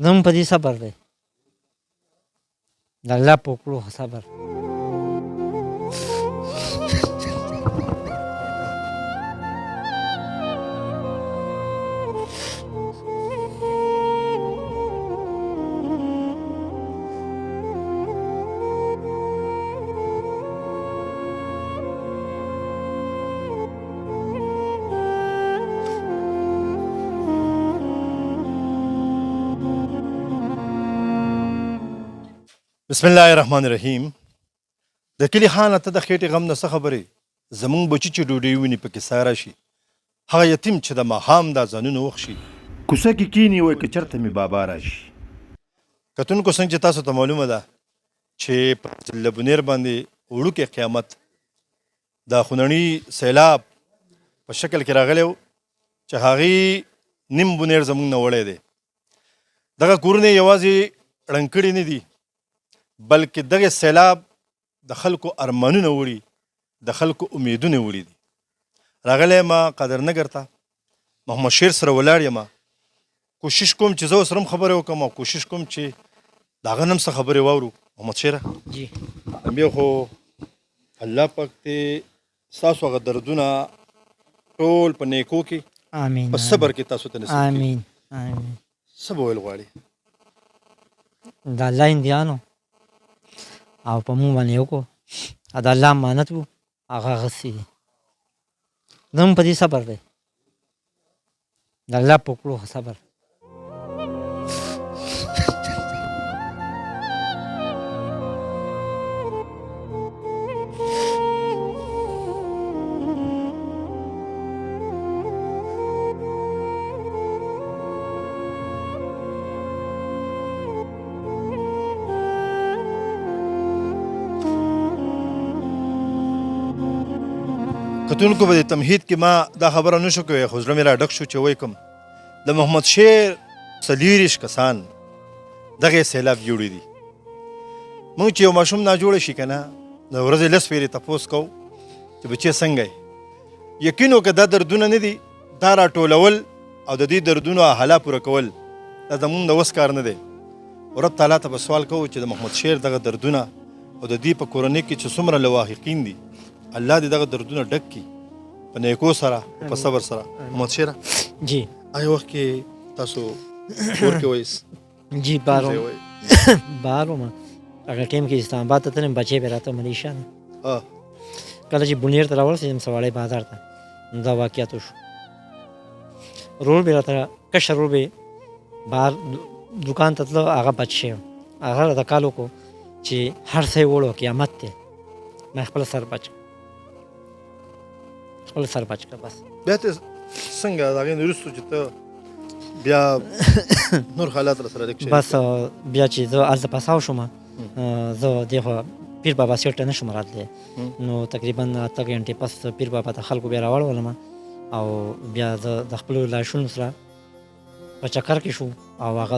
زموږ په دې صبر دی، د الله په کړو صبر. بسم الله الرحمن الرحیم. د کلي خانه ته د خېټې غم نه څه خبرې، زمونږ بچي چې ډوډۍ ویني پکې ساه راشي، هغه یتیم چې د ماښام دا ځانونه وخښي. کوڅه کې کینی وای که چرته مې بابا راشي. کتونکو څنګه چې تاسو ته معلومه ده چې په ضلع بونیر باندې وړوکی قیامت د خونړي سیلاب په شکل کې راغلی و چې هغې نیم بونیر زمونږ نه وړی دی. دغه کورونه یوازې ړنګ کړي نه دي، بلکې دغه سیلاب د خلکو ارمانونه وړي، د خلکو امیدونه وړي دي. راغلی یم قادرنګر ته، محمد شیر سره ولاړ یم، کوشش کوم چې زه ورسره هم خبرې وکړم او کوشش کوم چې د هغه نه هم څه خبرې واورو. محمد شیره جی، بیا خو الله پاک دې ستاسو هغه دردونه ټول په نیکو کې، آمین، په صبر کې تاسو ته نصیب کړي. آمین آمین. څه به ویل غواړي؟ د الله اندیانو او په مونږ باندې وکړو، د الله امانت وو، هغه اخیستي دي. زموږ په دې صبر دی، د الله په کړو صبر. کتونکو به د تمهید کې ما دا خبره نشو کوي، خو زړه مې را ډک شو چې وای کوم د محمد شیر 24 کسان دغه سیلاب جوړې دي. موږ چې یو ماشوم نه جوړ شي کنه، د ورځې 10 پیرې تپوس کو چې بچی څنګه یې، یقین وکړه دا دردونه نه دي، دا راټولول او د دې دردونو حلا پوره کول دا زمونږ د وس کار نه دی. رب تعالی ته به سوال کوو چې د محمد شیر دغه دردونه او د دې په کورنۍ کې چې څومره لواحقین دي، الله دې دغه دردونه ډک کړي په نیکو سره او په صبر سره. محمد شیره جی، آیا وخت کې تاسو کور کې وایس؟ جی، بارو ما هغه ټیم کې اسلام آباد ته تلم، بچې به راته ملیشیا نه. کله چې بونیر ته راورسېدم، سواړی بازار ته، دا واقعیت وشو. رور به راته، کشر رور به بهر دکان ته تلو، هغه بچ شوی، هغه راته کال وکړو چې هر څه یې وړو، قیامت دی، ما خپل سر بچ، خپل سر بچ کړ بس. بیا ته څنګه د هغې نه وروسته چې ته بیا نور حالات را سره لږ بس بیا چې زه هلته پساو شوم، زه دې خوا پیر بابا سیټ ته نه شوم راتلی، نو تقریبا 8 غنټې پس پیر بابا ته خلکو بیا راوړولم او بیا زه د خپلو لاشونو سره په چکر کې شو او هغه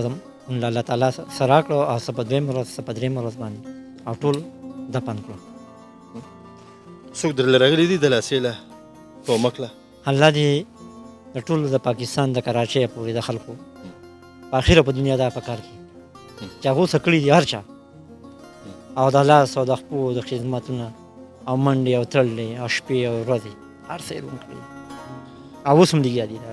الله تعالی سره کړو او څه په دویم ورځ څه په دریم ورځ باندې او ټول دفن کړو. څوک درله راغلي دي دلاسې له کومک له؟ الله دې د ټولو د پاکستان د کراچۍ پورې د خلکو په اخره په دنیا دا په کار کې چې هغو څه کړي دي هر چا، او د لاس او د خپو د خدمتونه او منډې او تړلې او شپې او ورځې هر څه یې روڼ کړي او اوس هم لګیا دي. دا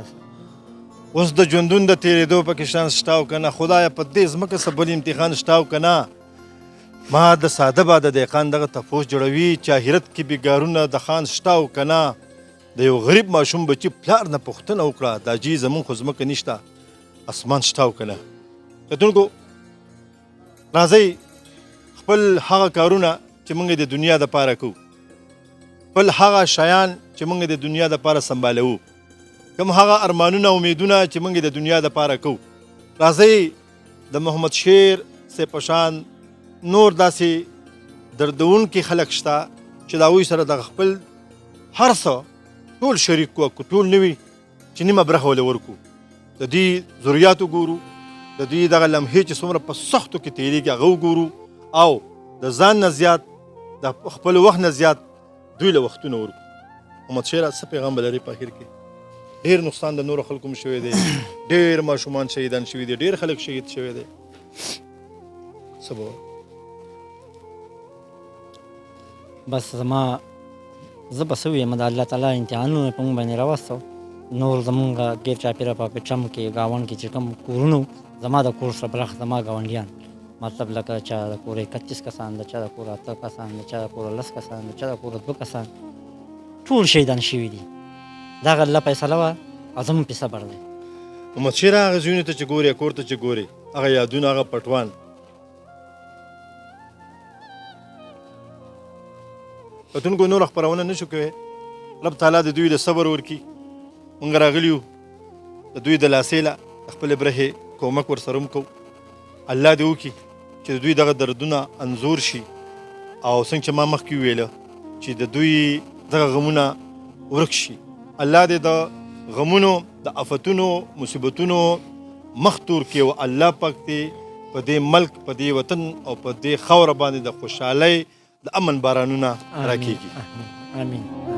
اوس د ژوندون د تېرېدو پکې شان شته او که نه؟ خدایه په دې ځمکه څه بل امتحان شته او که نه؟ ما د ساده باده دهقان دغه تپوس جوړوي چې آخرت کې بیګارونه د خان شته او که نه؟ د یو غریب ماشوم بچي پلار نه پوښتنه وکړه، دا جی زمونږ خو ځمکه نشته، اسمان شته او که نه؟ کتونکو راځئ خپل هغه کارونه چې موږ د دنیا دپاره کوو، خپل هغه شیان چې موږ د دنیا دپاره سمبالوو، کوم هغه ارمانونه او امیدونه چې موږ د دنیا دپاره کوو، راځئ د محمد شیر سه په شان نور داسې دردونکي خلک شته چې د هغوی سره دغه خپل هر څه ټول شریک کو، که ټول نه وي چې نیمه برخه ولې ورکو، د دوی ضروریات وګورو، د دوی دغه لمحې چې څومره په سختو کې تېرېږي هغه وګورو او د ځان نه زیات د خپل وخت نه زیات دوی له وختونه ورکو. محمد شیره څه پیغام به لرې په اخر کې؟ ډیر نقصان د نورو خلکو هم شوی دی، ډیر ماشومان شهیدان شوي دي، ډیر خلک شهید شوی دی. څه به بس زما زه به څه ووایم، د الله تعالی امتحانونه په موږ باندې راوستو. نور زمونږ ګیر چاپېره په پټرم کې ګاونډ کې چې کوم کورونه زما د کور سره برخ زما ګاونډیان، مطلب لکه چا د کوره 31 کسان، د چا د کوره 8 کسان، د چا د کوره 10 کسان، د چا د کوره 2 کسان، ټول شهیدان شوي دي. دغه الله فیصله وه او زموږ پې صبر دی. محمد شیر هغه ځایونو ته چې ګورې، کور ته چې ګورې، هغه یادونه، هغه پټوان، کتونکو نوره خپرونه نشو کوی. رب تعالی د دوی له صبر ورکړي. موږ راغلي یو د دوی د لاسې له د خپلې برخې کومک ورسره هم کوو. الله دې وکړي چې د دوی دغه دردونه انځور شي، او څنګه چې ما مخکې وویل چې د دوی دغه غمونه ورک شي. الله دې د غمونو، د افتونو، مصیبتونو مخ تور کړي، او الله پاک دې په دې ملک، په دې وطن او په دې خاوره باندې د خوشحالۍ، د امن بارانونه راکېږي. آمین.